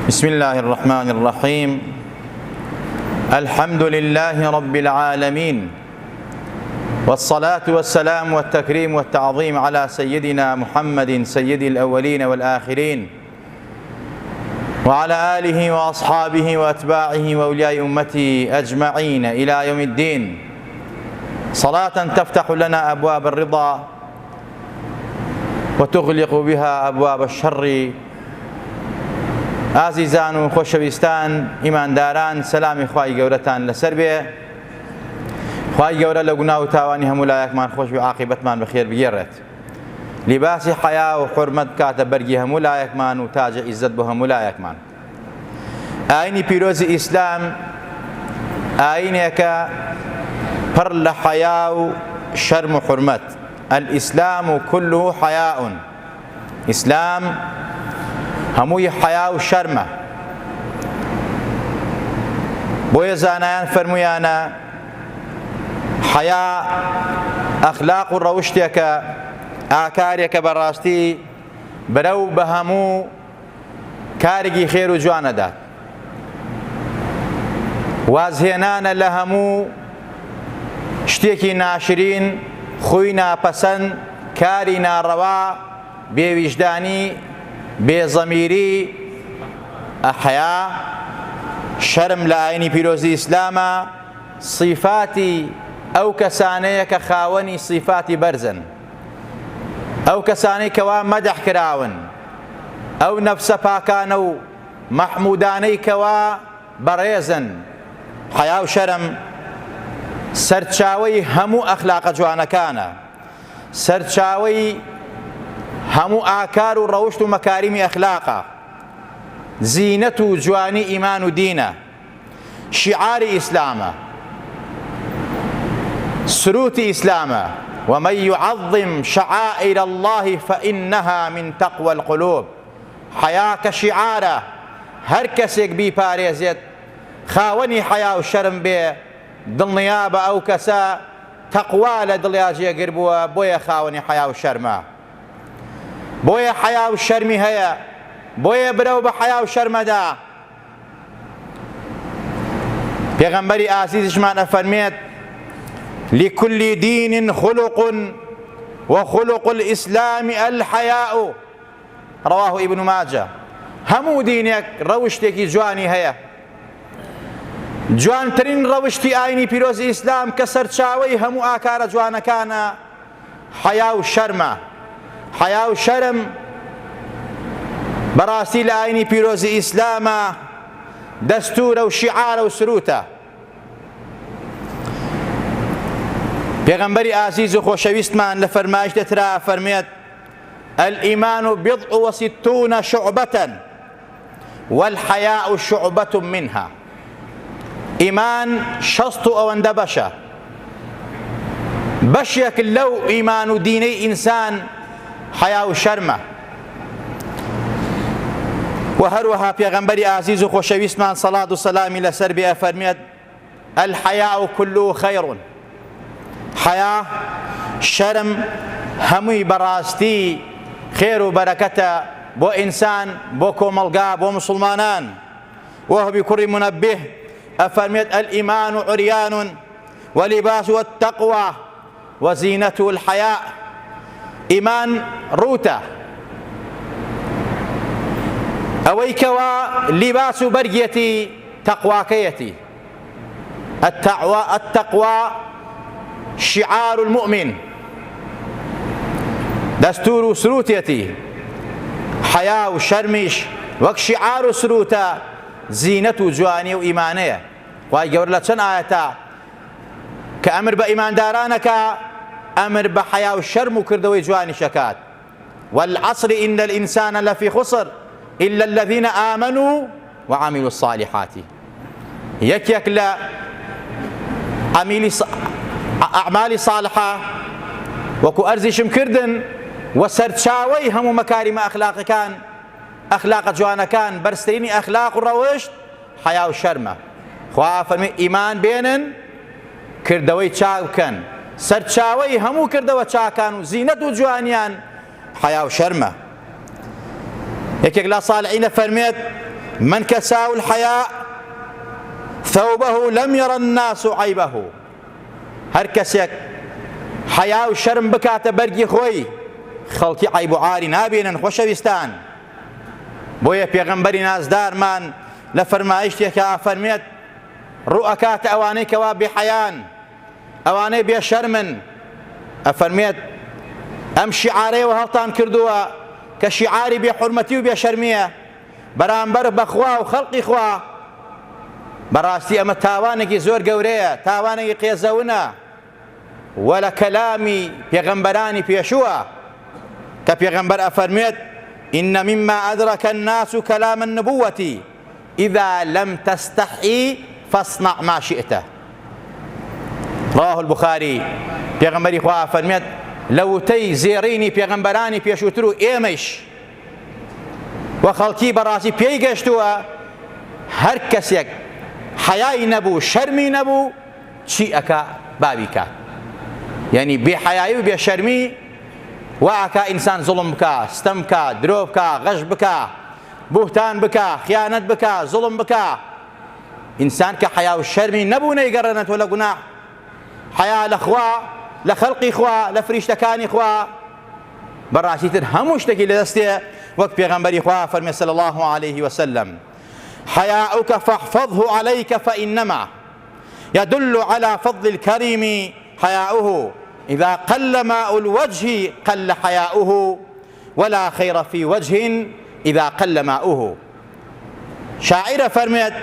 بسم الله الرحمن الرحيم الحمد لله رب العالمين والصلاة والسلام والتكريم والتعظيم على سيدنا محمد سيد الأولين والآخرين وعلى آله وأصحابه وأتباعه وأولياء أمته أجمعين إلى يوم الدين صلاة تفتح لنا أبواب الرضا وتغلق بها أبواب الشر ئازیزان و خۆشەویستان ئیمانداران سەلامی خوای گەورەتان لەسەر بێ خوای گەورە لە گوناه و تاوانی هەموو لایەکمان خۆش بێ عاقیبەتمان بەخێر بگێڕێت لیباسی حەیا و حورمەت بکاتە بەرگی هەموو لایەکمان و تاجە عیزەت بۆ هەموو لایەکمان. ئاینی پیرۆزی ئیسلام ئاینێکە پڕ لە حەیا و شەرم و حورمەت. الاسلام كله حیاء ئیسلام هەمووی حەیا و شەرمە. بۆیە زانایان فەرموویانە حەیا ئەخلاق و ڕەوشتێکە، ئاکارێکە بەڕاستی برەو بە هەموو کارێکی خێر و جوان ئەدات. وازهێنانە لە هەموو شتێکی ناشرین، خووی ناپەسەند، کاری ناڕەوا، بێویژدانی، بێزەمیری، حەیا، شەرم لە ئاینی پیرۆزی ئیسلامە، سیفاتی ئەو کەسانەیە کە خاوەنی سیفاتی بەرزن، ئەو کەسانەی کەوا مەدح کراون، ئەو نەفسە پاکانە و مەحمودانەی کەوا بەڕێزن. حەیا و شەرم سەرچاوەی هەموو ئەخلاقە جوانەکانە، سەرچاوەی هەموو ئاکار و ڕەوشت و مەکاریمی ئەخلاقە، زینەت و جوانی ئیمان و دینە، شیعاری ئیسلامە، سروتی ئیسلامە، ومن يعظم شعائر الله فإنها من تقوى القلوب. حەیا کە شیعارە هەر کەسێک بیپارێزێت خاوەنی حەیا و شەرم بێ دڵنیابە ئەو کەسە تەقوا لە دڵیا جێگر بووە بۆیە خاوەنی حەیا و شەرمە بۆیە حەیا و شەرمی هەیە بۆیە برەو بە حەیا و شەرمەدا پێغەمبەری ئازیزیشمان ئەفەرمێت لكل دين خلق وخلق الإسلام الحياء رواه ابن ماجە هەموو دینێک ڕەوشتێکی جوانی هەیە جوانترین ڕەوشتی ئاینی پیرۆزی ئیسلام کە سەرچاوەی هەموو ئاکارە جوانەکانە حەیا و شەرمە حەیا و شەرم بەڕاستی لە ئاینی پیرۆزی ئیسلامە دەستورە و شیعارە و سروتە پێغەمبەری ئازیز و خۆشەویستمان لە فەرمایشتە ترا فەرمێت الإيمان بضع وستون شعبة والحياء شعبة منها ئیمان شەست و ئەوەندە بەشە بەشێک لەو ئیمان و دینەی ئینسان حەیا و شەرمە و هەروەها پێغەمبەری ئازیز و خۆشەویستمان سەڵات و سەلامی لەسەر بێ ئەفەرمێت الحیاء کله خیر، حەیا، شەرم، هەمووی بەڕاستی خێر و بەرەکەتە بۆ ئینسان، بۆ کۆمەڵگا، بۆ موسڵمانان. وەهبی کوڕی مونەبیه ئەفەرموێت الایمان عریان ولباسه التقوی وزینته الحیاء، ئیمان ڕووتە، ئەوەی کەوا لیباس و بەرگیەتی تەقواکەیەتی. التقوی شعار المؤمن دەستور و سروتێتی حەیا و شەرمیش وەک شعار و سروتە زینەت و جوانی و ئیمانەیە خوای گەورە لە چەند ئایەتا کە ئەمر بە ئیماندارانەکە ئەمر بە حەیا و شەرم و کردەوەی جوانیشەکات والعصر إن الإنسان لفی خسر إلا الذين آمنوا وعملوا الصالحات یەکێک لە عەمیلی ئەعمالی صالحە وەکو ئەرزیشم کردن و سەرچاوەی هەموو مەکاریمە ئەخلاقەکان ئەخلاقە جوانەکان بەرزترینی ئەخلاق و ڕەوشت حەیا و شەرمە خوا فەرمی ئیمان بێنن کردەوەی چاک بکەن سەرچاوەی هەموو کردەوە چاکان و زینەت و جوانیان حەیا و شەرمە یەکێک لە صالحینە فەرمێت. من کساه الحیاء ثوبه لم ير الناس عیبه هەر کەسێک حەیا و شەرم بکاتە بەرگی خۆی خەڵکی عەیب و عاری نابینن خۆشەویستان بۆیە پێغەمبەری نازدارمان لە فەرمایشتێکا ئەفەرمێت ڕوو ئەکاتە ئەوانەی کەوا بێحەیان ئەوانەی بێشەرمن ئەفەرمێت ئەم شیعارەیەوە هەڵتان کردووە کە شیعاری بێحورمەتی و بێشەرمیە بەرامبەر بەخوا و خەڵقی خوا بەڕاستی ئەمە تاوانێکی زۆر گەورەیە تاوانێکی قێزەونە و لە کەلامی پێغەمبەرانی پێشووە کە پێغەمبەر ئەفەرموێت إن مما أدرك الناس كلام النبوة إذا لم تستحي فاصنع ما شئت رواه البخاري پێغەمبەری خوا ئەفەرموێت لە وتەی زێڕینی پێغەمبەرانی پێشووتر و ئێمەیش و خەڵکی بەڕاستی پێی گەشتووە هەر کەسێک حەیای نەبوو شەرمی نەبوو چی ئەکا با بیکات یعنی بێ حەیایی و بێ شەرمی وا ئەکا ئینسان زوڵم بکا ستەم بکا درۆ بکا غەش بکا بوهتان بکا خیانەت بکا زوڵم بکا ئینسان کە حەیا و شەرمی نەبوو نەیگەڕێنێتەوە لە گوناح حەیا لە خوا لە خەڵقی خوا لە فریشتەکانی خوا بەڕاستی تر هەموو شتێکی لەدەستێ وەک پێغەمبەری خوا فەرمێ صلی الله علیه وسلم حیاؤک فاحفظه علیک فإنما يدل على فضل الكريم حياؤه إذا قل ماء الوجه قل حياؤه ولا خير في وجه إذا قل ماؤه شاعرە فەرمێت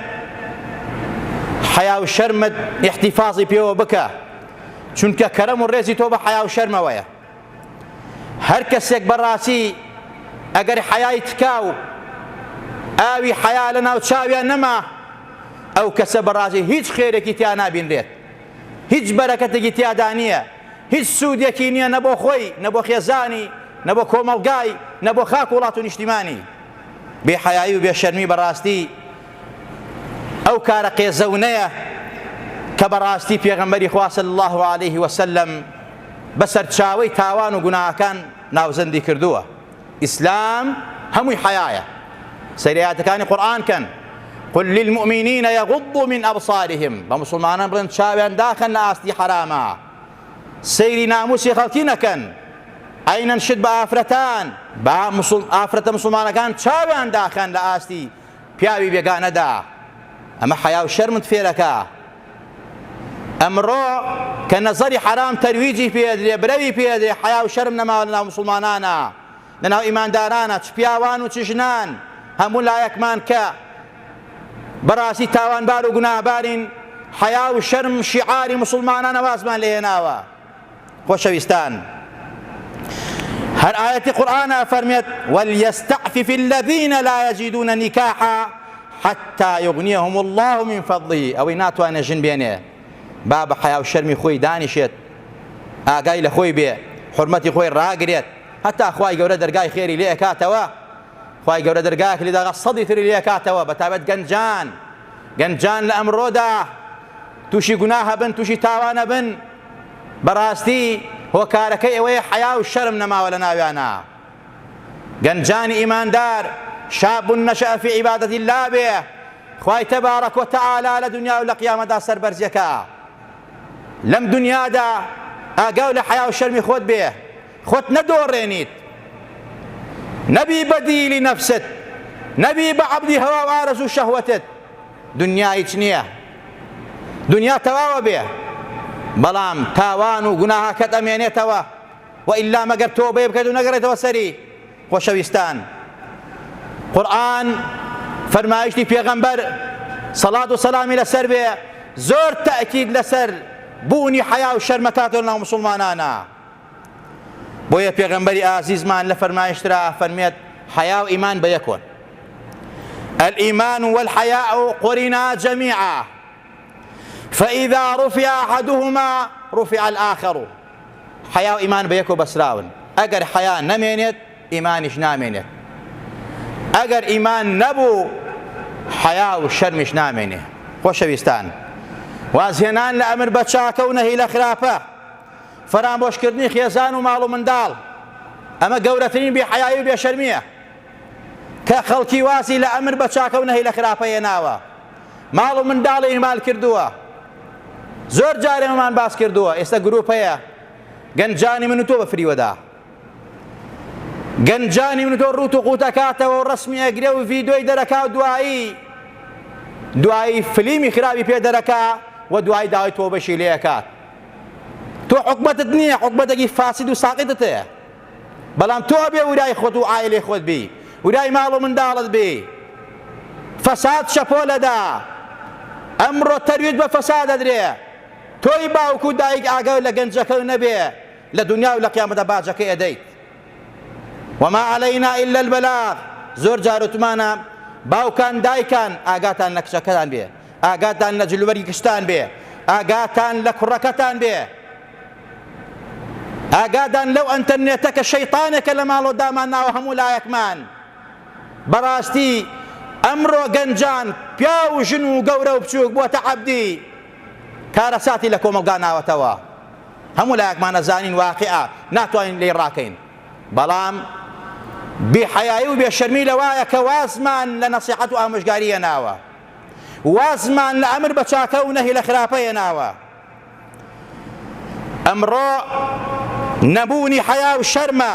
حەیا و شەرمت احتفاظی پێوە بکە چونکە کەرەم و ڕێزی تۆ بە حەیا و شەرمەوەیە هەر کەسێک بەڕاستی ئەگەر حەیای تکا و ئاوی حەیا لە ناو چاویان نەما ئەو کەسە بەڕاستی هیچ خێرێکی تیا نابینرێت هیچ بەرەکەتێکی تیادا نییە هیچ سوودێکی نییە نە بۆ خۆی نە بۆ خێزانی نە بۆ کۆمەڵگای نە بۆ خاک وڵات و نیشتیمانی بێ حەیایی و بێ شەرمی بەڕاستی ئەو کارە قێزەونەیە کە بەڕاستی پێغەمبەری خوا صلی الله علیه وسلم بە سەرچاوەی تاوان و گوناهەکان ناوزەندی کردووە ئیسلام هەمووی حەیایە سەیری ئایەتەکانی قورئان کەن قل للمؤمنین یغضوا من ابصارهم بە مسلمانان بڵێن چاویان داخەن لە ئاستی حەرامە سەیری ناموسی خەڵکی نەکەن ئەینەن شت بە ئافرەتان با ئافرەتە مسلمانەکان چاویان داخەن لە ئاستی پیاوی بێگانەدا ئەمە حەیا و شەرمت فێرەکە ئەمڕۆ کە نەزەری حەرام تەرویجی پێدرێ برەوی پێدرێ حەیا و شەرم نەماوە لەناو مسلمانانە لەناو ئیماندارانە چ پیاوان و چ ژنان هەموو لایەکمان کە بەڕاستی تاوانبار و گوناهبارین حەیا و شەرم شیعاری مسلمانانە وازمان لێهێناوە خۆشەویستان هەر ئایەتی قورئان ئەفەرمێت وليستعفف الذين لا يجدون نكاحا حتى يغنيهم الله من فضله ئەوەی ناتوانێت ژن بێنێ با بە حەیا و شەرمی خۆی دانیشێت ئاگای لە خۆی بێ حرمەتی خۆی ڕاگرێت هەتا خوای گەورە دەرگای خێری لێ ئەکاتەوە خوای گەورە دەرگایەک لێ داغا سەدی تری لێ ئەکاتەوە بە تایبەت گەنجان گەنجان لە ئەمڕۆدا تووشی گوناهە بن تووشی تاوانە بن بەڕاستی هۆکارەکەی ئەوەیە حەیا و شەرم نەماوە لە ناویانا گەنجانی ئیماندار شاب نشأ فی عبادة الله بێ خوای تبارک و تعالی لە دنیا و لە قیامەتدا سەربەرزیەکە لەم دنیادا ئاگاو لە حەیا و شەرمی خۆت بێ خۆت نەدۆڕێنیت نەبی بە دیلی نەفست نەبی بە عەبدی هەوا و ئارەزوو شەهوەتت دنیا هیچ نییە دنیا تەواوە بێ بەڵام تاوان و گوناهەکەت ئەمێنێتەوە و ئیلا مەگەر تۆبەی بکەیت و نەگەڕێتەوە سەری خۆشەویستان قورئان فەرمایشتی پێغەمبەر سەڵات و سەلامی لەسەر بێ زۆر تەئکید لەسەر بوونی حەیا و شەرمەکاتەوە لەناو موسڵمانانە بۆیە پێغەمبەری ئازیزمان لە فەرمایشترا فەرمێت حەیا و ئیمان بە یەکۆن الإيمان والحياء قرنا جميعا فإذا رفع أحدهما رفع الآخر حەیا و ئیمان بە یەکەوە بەسراون ئەگەر حەیا نەمێنێت ئیمانیش نامێنێت ئەگەر ئیمان نەبوو حەیا و شەرمیش نامێنێ خۆشەویستان وازهێنان لە ئەمر بە چاکە و نەهی لە خراپە فەرامۆشکردنی خێزان و ماڵ و منداڵ ئەمە گەورەترین بێ حەیایی و بێ شەرمیە. کە خەڵکی وازی لە ئەمر بە چاکە و نەهی لە خراپە هێناوە، ماڵ و منداڵی ئیهمال کردووە. زۆر جار ئێمەمان باس کردووە، ئێستا گروپ هەیە گەنجانی من و تۆ بە فریوەدا. گەنجانی من و تۆ ڕووت و قووت ئەکاتەوە و ڕەسمی ئەگرێ و ڤیدیۆی دەرەکا و دوایی دوایی فلیمی خراپی پێ دەرەکا و دوایی داوای تۆبەشی لێ ئەکات. تۆ حکومەتت نییە، حکومەتێکی فاسد و ساقیتت هەیە. بەڵام تۆ ئەبێ ورای خۆت و عایلەی خۆت بی، ورای ماڵ و منداڵت بی. فەساد شەپۆلەدا. ئەمڕۆ تەرویج بە فەساد ئەدرێ. تۆی باوک و دایک ئاگای لە گەنجەکەو نەبێ لە دونیا و لە قیامەتدا باجەکەی ئەدەیت. وما علینا الا البلاغ. زۆر جار وتمانە باوکان دایکان ئاگاتان لە کچەکەتان بێ، ئاگاتان لە جلوبەرگی کچتان بێ، ئاگاتان لە کوڕەکەتان بێ. ئاگادان لەو ئەنتەرنێتە کە شەیتانێکە لە ماڵەوە دامان ناوە هەموو لایەکمان. بەڕاستی ئەمڕۆ گەنجان پیاو و ژن و گەورە و بچووک بووەتە عەبدی کارەساتی لە کۆمەڵگا ناوەتەوە. هەموو لایەکمان ئەزانین واقیعە ناتوانین لێی ڕاکەین، بەڵام بێ حەیایی و بێ شەرمی لەوایە کە وازمان لە نەسیحەت و ئامۆژگاری هێناوە، وازمان لە ئەمر بە چاکە و نەهی لە خراپە هێناوە. ئەمڕۆ نەبوونی حەیا و شەرمە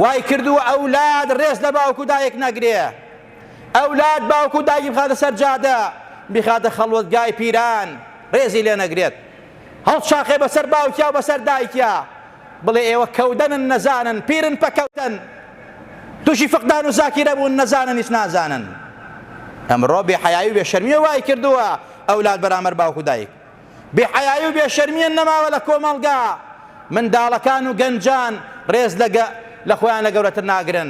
وای کردووە ئەولاد ڕێز لە باوک و دایک نەگرێ، ئەولاد باوک و دایکی بخاتە سەر جادە، بیخاتە خەڵوەتگای پیران، ڕێزی لێ نەگرێت، هەڵشاخێ بەسەر باوکیا و بەسەر دایکیا، بڵێ ئێوە کەودەنن نەزانن، پیرن پەکەوتەن، تووشی فقدان و زاکیرە بوون نەزانن هیچ نازانن. ئەمڕۆ بێ حەیایی و بێ شەرمیە وای کردووە ئەولاد بەرامبەر باوک و دایک. بێ حەیایی و بێ شەرمیە نەماوە لە کۆمەڵگا، منداڵەکان و گەنجان ڕێز لە لە خۆیان لە گەورەتر ناگرن،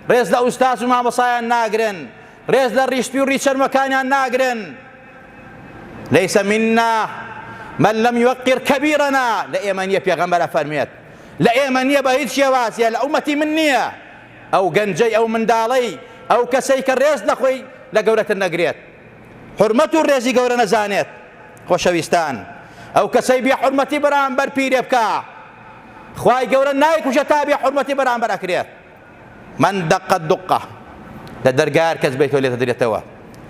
ڕێز لە ئوستاز و مامۆسایان ناگرن، ڕێز لە ڕیشپی و ڕیچەرمەکانیان ناگرن. ليس منا من لم يوقر كبيرنا، لە ئێمە نییە پێغەمبەر ئەفەرموێت لە ئێمە نییە بە هیچ شێوازیە لە ئومەتی من نییە ئەو گەنجەی ئەو منداڵەی ئەو کەسەی کە ڕێز لە خۆی لە گەورەتر نەگرێت حورمەت و ڕێزی گەورە نەزانێت. خۆشەویستان ئەو کەسەی بێ حورمەتی بەرامبەر پیرێ بکا خوای گەورە نایکوژە تا بێ حورمەتی بەرامبەر ئەکرێت. من دق دقە لە دەرگای هەر کەس بێتەوە لێتە درێتەوە.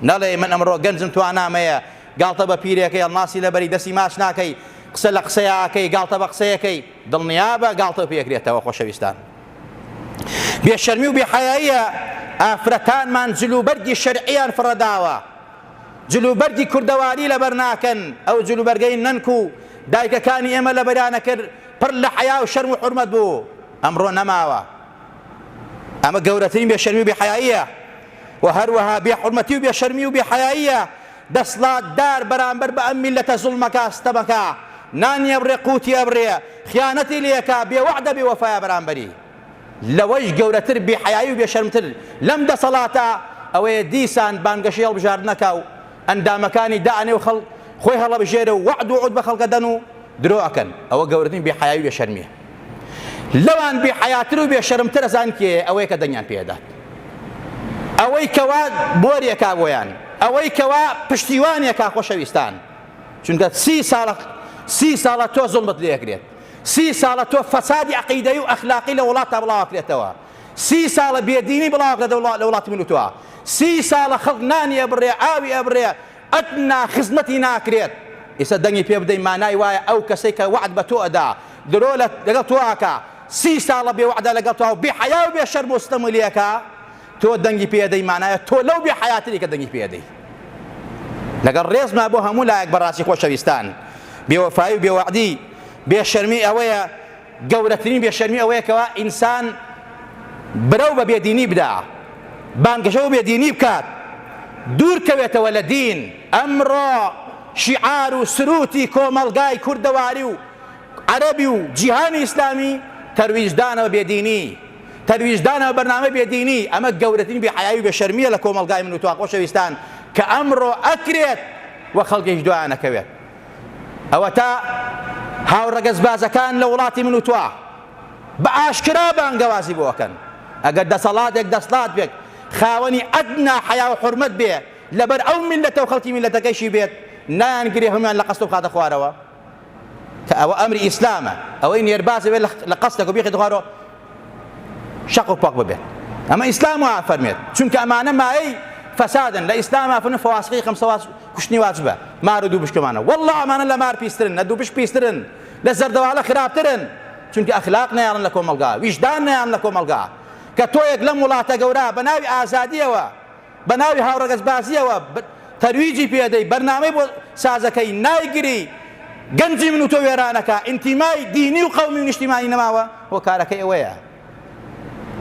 نەڵێ من ئەمڕۆ گەنجم توانام هەیە گاڵتە بە پیرێکەی هەڵناسی لەبەری دەستی ماچ ناکەی قسە لە قسەیا ئەکەی گاڵتە بە قسەیەکەی دڵنیابە گاڵتە پێکرێتەوە. خۆشەویستان بێ شەرمی و بێ حەیاییە ئافرەتانمان جل و بەرگی شەرعیان فڕەداوە، جل و بەرگی کوردەواری لەبەر ناکەن، ئەو جل و بەرگەی نەنک و دایکەکانی ئێمە لەبەریان ئەکرد پڕ لە حەیا و شەرم و حورمەت بوو، ئەمڕۆ نەماوە. ئەمە گەورەترین بێ شەرمی و بێ حەیاییە و هەروەها بێ حورمەتی و بێ شەرمی و بێ حەیاییە دەسڵاتدار بەرامبەر بە ئەم میللەتە زوڵمەکا ستەمەکا نانی ئەبڕێ قوتی ئەبڕێ خیانەتی لێکا بێ وەعدە بێ وەفایە بەرامبەری. لەوەش گەورەتر بێ حەیایی و بێ شەرمتر لەم دەسەڵاتە ئەوەیە دیسان بانگەشەی هەڵبژاردن ئەکا و ئەندامەکانی دائەنێ و خەڵک خۆی هەڵەبژێرێ و وەعد و عود بە خەڵک ئەدەن و درۆ ئەکەن. ئەوە گەورەترین بێ حەیایی و بێ شەرمیە. لەوان بێ حەیاتر و بێ شەرمتر ئەزان کێیە؟ ئەوەیە کە دەنگیان پێ ئەدات. ئەوەی کەوا بۆریەکا بۆیان، ئەوەی کەوا پشتیوانیەکا خۆشەویستان. چونکە سی ساڵە سی ساڵە تۆ زوڵمت لێ ئەکرێت. سی ساڵە تۆ فەسادی عەقیدەیی و ئەخلاقی لە وڵاتتا بڵاوئەکرێتەوە. سی ساڵە بێدینی بڵاوئەکرێتەوە لە وڵاتی من و تۆ. سی ساڵە خەڵک نانی ئەبڕێ، ئاوی ئەبڕێ، ئەدنا خزمەتی ناکرێت. ئیستا دەنگی پێ بدەی مانای وایە ئەو کەسەی کە وەعد بە تۆ ئەدا، درۆ لەگەڵ تۆ ئەکا، سی ساڵە بێ وەعدە لەگەڵ تۆ و بێ حەیا و بێ شەرم و ستەم لێ ئەکا، تۆ دەنگی پێ ئەدەی مانایە تۆ لەو بێ حەیاتری کە دەنگی پێ ئەدەی. لەگەڵ ڕێزما بۆ هەموو لایەک بەڕاستی خۆشەویستان بێوەفایی و بێوەعدی بێشەرمی ئەوەیە گەورەترین بێشەرمی ئەوەیە کەوا ئینسان برەو بە بێدینی بدا بانگەشە و بێدینی بکات دوور کەوێتەوە لە دین. ئەمڕۆ شیعار و سروتی کۆمەڵگای کوردەواری و عەرەبی و جیهانی ئیسلامی تەرویجدانە بە بێدینی تەرویجدانە بە بەرنامەی بێدینی، ئەمە گەورەترین بێ حەیایی و بێ شەرمییە لە کۆمەڵگای من و تۆ خۆشەویستان کە ئەمڕۆ ئەکرێت و خەڵکیش دوایان ئەکەوێت. ئەوەتا هاوڕەگەزبازەکان لە وڵاتی من و تۆ بە ئاشکرا بانگەوازی بۆ ئەکەن ئەگەر دەسەڵاتێک دەسڵات بێت خاوەنی ئەدنا حەیا و حورمەت بێ لەبەر ئەو میللەتە و خەڵکی میللەتەکەیشی بێت نایانگرێ هەموویان لە قەستۆ بخاتە خوارەوە. کە ئەوە ئەمری ئیسلامە ئەوەی نێرباز بێت لە قەستەکە بیخێتە خوارەوە شەق و پەق ببێت. ئەمە ئیسلام وا فەرمێت چونکە ئەمانە مایەی فەسادن لە ئیسلاما فەرموون فەواسقی خەمسە کوشتنی واجبە مار و دووبشکەمانە والله ئەمانە لە مار پیسترن لە دووبش پیسترن لە زەردەواڵە خراپترن چونکە ئەخلاق نەیاڵن لە کۆمەڵگا ویژدان نەیان لە کۆمەڵگا کە تۆیەک لەم وڵاتە گەورە بە ناوی ئازادیەوە بە ناوی هاوڕەگەزبازیەوە تەرویجی پێدەی بەرنامەی بۆ سازەکەی نایگری گەنجی من و تۆ وێرانەکە ئینتیمای دینی و قەومی و نیشتیمانی نەماوە هۆکارەکەی ئەوەیە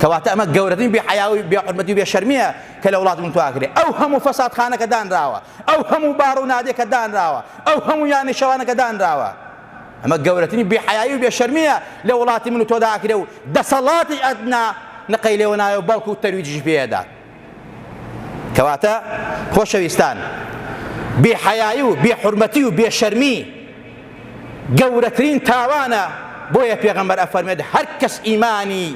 کەواتە ئەمە گەورەترین بێ حەیا و بێ حورمەتی و بێ شەرمیە کە لە وڵاتی من تواکرێ ئەو هەموو فەسادخانە کە دانراوە ئەو هەموو باڕ و نادێ کە دانراوە ئەو هەموو یانەی شەوانە کە دانراوە ئەمە گەورەترین بێ حەیایی و بێ شەرمیە لە وڵاتی من و تۆدا ئەکرێ و دەسەڵاتی ئەدنا نقەی لێوە نایە و بەڵکو تەرویجیش پێدات کەواتە خۆشەویستان بێ حەیایی و بێ حورمەتی و بێ شەرمی گەورەترین تاوانە بۆیە پێغەمبەر ئەفەرمێت هەر کەس ئیمانی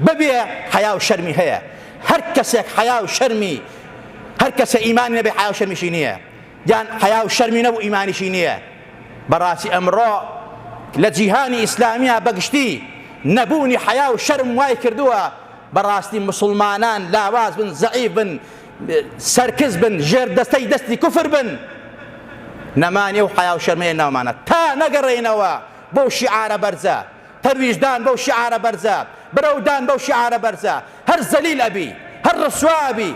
ببێ حەیا و شەرمی هەیە هەر کەسێک حەیا و شەرمی هەر کەسە ئیمانی نەبێ حەیا و شەرمیشی نییە یان حەیا و شەرمی نەبوو ئیمانیشی نییە بەڕاستی ئەمڕۆ لە جیهانی ئیسلامیە بەگشتی نەبوونی حەیا و شەرم وای کردووە بەڕاستی مسوڵمانان لاواز بن زەعیف بن سەرکز بن ژێر دەستەی دەستی کوفر بن نەمانی ئەو حەیا و شەرمەیە ناومانە تا نەگەڕێینەوە بەو شیعارە بەرزە تەرویجدان بەو شیعارە بەرزە برەودان بەو شیعارە بەرزە هەر زەلیل ئەبی هەر ڕسوا ئەبی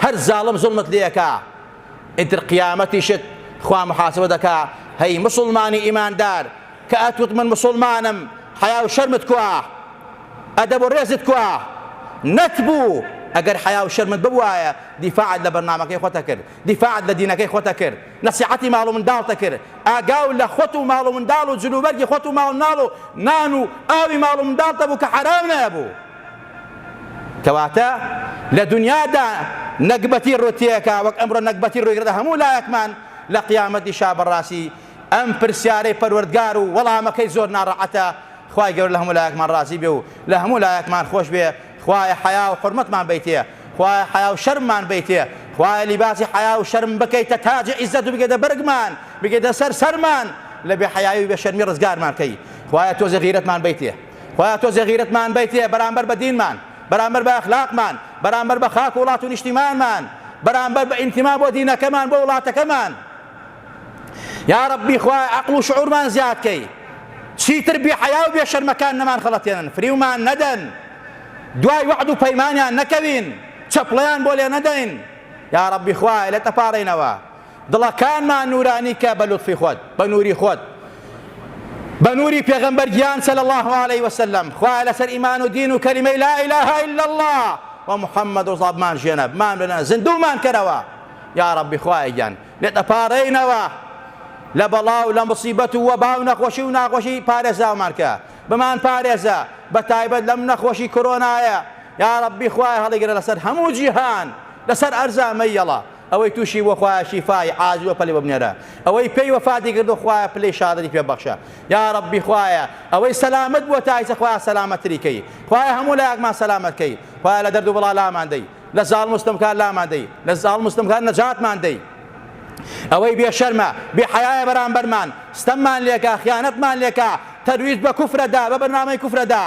هەر زاڵم زوڵمت لێکا ئیتر قیامەتیشت خوا محاسبە دەکا هەی مسوڵمانی ئیماندار کە ئەتوت من مسوڵمانم حەیا و شەرمت کوا ئەدەب و ڕێزت کوا؟ نەتبوو ئەگەر حەیا و شەرمت ببوایە دیفاعت لە بەرنامەکەی خۆت ئەکرد، دیفاعت لە دینەکەی خۆت ئەکرد، نەسیحەتی ماڵ و منداڵت ئەکرد، ئاگاو لە خۆت و ماڵ و منداڵ و جلوبەرگی خۆت و ماڵ مناڵ و نان و ئاوی ماڵ و منداڵت ئەبوو کە حەرام نەبوو. کەواتە لە دنیادا نەگبەتی ڕوتێکە وەک ئەمڕۆ نەگبەتی ڕووی هەموو لایەکمان لە قیامەتیشا بەڕاستی ئەم پرسیارەی پەروەردگار و وەڵامەکەی زۆر ناڕەحەتە خوای گەورە لە هەموو لایەکمان ڕازی بێ و لە هەموو لایەکمان خۆش بێ خوایە حەیا و حورمەتمان بەیتێ خوایە حەیا و شەرممان بەیتێ خوایە لیباسی حەیا و شەرم بکەیتە تاجی عیزەت و بکەیتە بەرگمان بکەیتە سەر سەرمان لە بێ حەیایی و بێ شەرمی ڕزگارمان کەی خوایە تۆزێ غیرەتمان بەیتێ خوایە تۆزێ غیرەتمان بەیتێ بەرامبەر بە دینمان بەرامبەر بە ئەخلاقمان بەرامبەر بە خاک و وڵات و نیشتیمانمان بەرامبەر بە ئینتیما بۆ دینەکەمان بۆ وڵاتەکەمان یا ربی خوایە عەقڵ و شعورمان زیاد کەی چیتر بێ حەیا و بێ شەرمەکان نەمان خەڵەتێنن فریومان نەدەن دوای وەعد و پەیمانیان نەکەوین چەپڵەیان بۆ لێ نەدەین یا ربی خوایە لێت ئەپاڕێینەوە دڵەکانمان نورانی کە بە لوتفی خۆت بە نوری خۆت بە نوری پێغەمبەر گیان صلی الله علیه وسلم خوایە لەسەر ئیمان و دین و کەلیمەی لا اله الا الله و محمد ڕزا بمان ژێنە بمان بنە زیندوومان کەرەوە یا ربی خوایە گیان لێت ئەپاڕێینەوە لە بەڵا و لە مصیبەت و وەبا و نەخۆشی و ناخۆشی پارێزراومان کە بمان پارێزە بە تایبەت لەم نەخۆشی کۆرۆنایە یا ربی خوایە هەڵیگرە لەسەر هەموو جیهان لەسەر ئەرزا مەیەڵە ئەوەی تووشی بۆ خوایە شیفای عاجل و پەلی بۆ بنێرە ئەوەی پێی وەفاتی کردو خوایە پلەی شادری پێ بەخشە یا ربی خوایە ئەوەی سەلامەت بووە تا ئیسە خوایە سەلامەتری کەی خوایە هەموو لایەکمان سەلامەت کەی خوایە لە دەرد و بەڵا لامان دەی لە زاڵم و ستەمکار لامان دەی لە زاڵم و ستەمکار نەجاتمان دەی ئەوەی بێ شەرمە بێ حەیایە بەرامبەرمان ستەممان لێکا خیانەتمان لێکا تەرویج بە کوفرە دا بە بەرنامەی کوفرە دا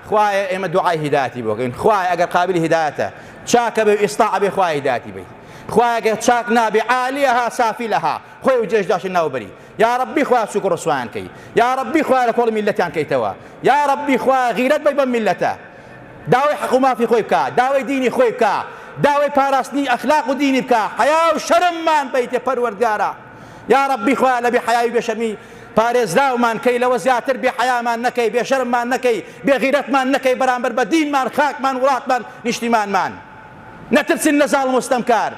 خوایە ئێمە دوعای هیدایەتی بۆ کەین خوایە ئەگەر قابلی هیدایەتە چاکە بێ و ئیسلاح بێ خوایە هیدایەتی بەی خوایە ئەگەر چاک نابێ عالیەها سافیلەها خۆی و جێش داشی ناوبەری یا ربی خوایە سوک و ڕسوایان کەی یا ربی خوایە لە کۆڵی میللەتیان کەیتەوە یا ربی خوایە غیرەت بەی بەم میللەتە داوای حەق و مافی خۆی بکا داوای دینی خۆی بکا داوای پاراستنی ئەخلاق و دینی بکا حەیا و شەرممان بەیتێ پەروەردگارا یا ربی خوایە لە بێ حەیایی و بێ شەرمی پارێزراومان کەی لەوە زیاتر بێ حەیامان نەکەی بێ شەرممان نەکەی بێ غیرەتمان نەکەی بەرامبەر بە دینمان خاکمان وڵاتمان نیشتیمانمان نەترسین لە زاڵم و ستەمکار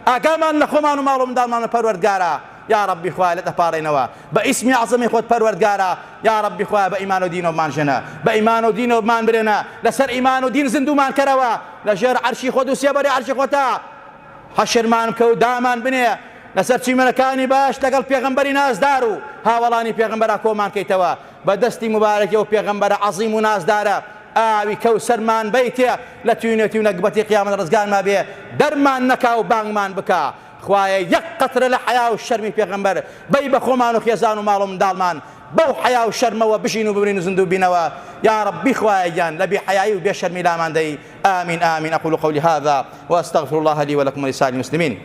ئاگامان لە خۆمان و ماڵ و منداڵمانە پەروەردگارا یا ربی خوایە لێت ئەپاڕێینەوە بە ئیسمی عەزەمی خۆت پەروەردگارا یا ربی خوایە بە ئیمان و دینەوە بمانژێنە بە ئیمان و دینەوە بمانبرێنە لەسەر ئیمان و دین زیندوومان کەرەوە لە ژێر عەرشی خۆت و سێبەری عەرشی خۆتا حەشرمان بکە و دامان بنێ لەسەر چیمەنەکانی باش لەگەڵ پێغەمبەری نازدار و هاوەڵانی پێغەمبەرا کۆمان کەیتەوە بە دەستی موبارەکی ئەو پێغەمبەرە عەزیم و نازدارە ئاوی کەوسەرمان بەیتێ لە تینوێتی و نەگبەتی قیامەت ڕزگارمان بێ دەرمان نەکا و بانگمان بکا خوایە یەک قەترە لە حەیا و شەرمی پێغەمبەر بەی بە خۆمان و خێزان و ماڵ و منداڵمان. بەو حەیا و شەرمەوە بژین و بمرین و زیندوو بینەوە. یا ربی خوایە گیان لە بێ حەیایی و بێ شەرمی لامان دەی. آمین آمین. اقول قولی هذا واستغفر الله لي ولكم ولسائر المسلمين.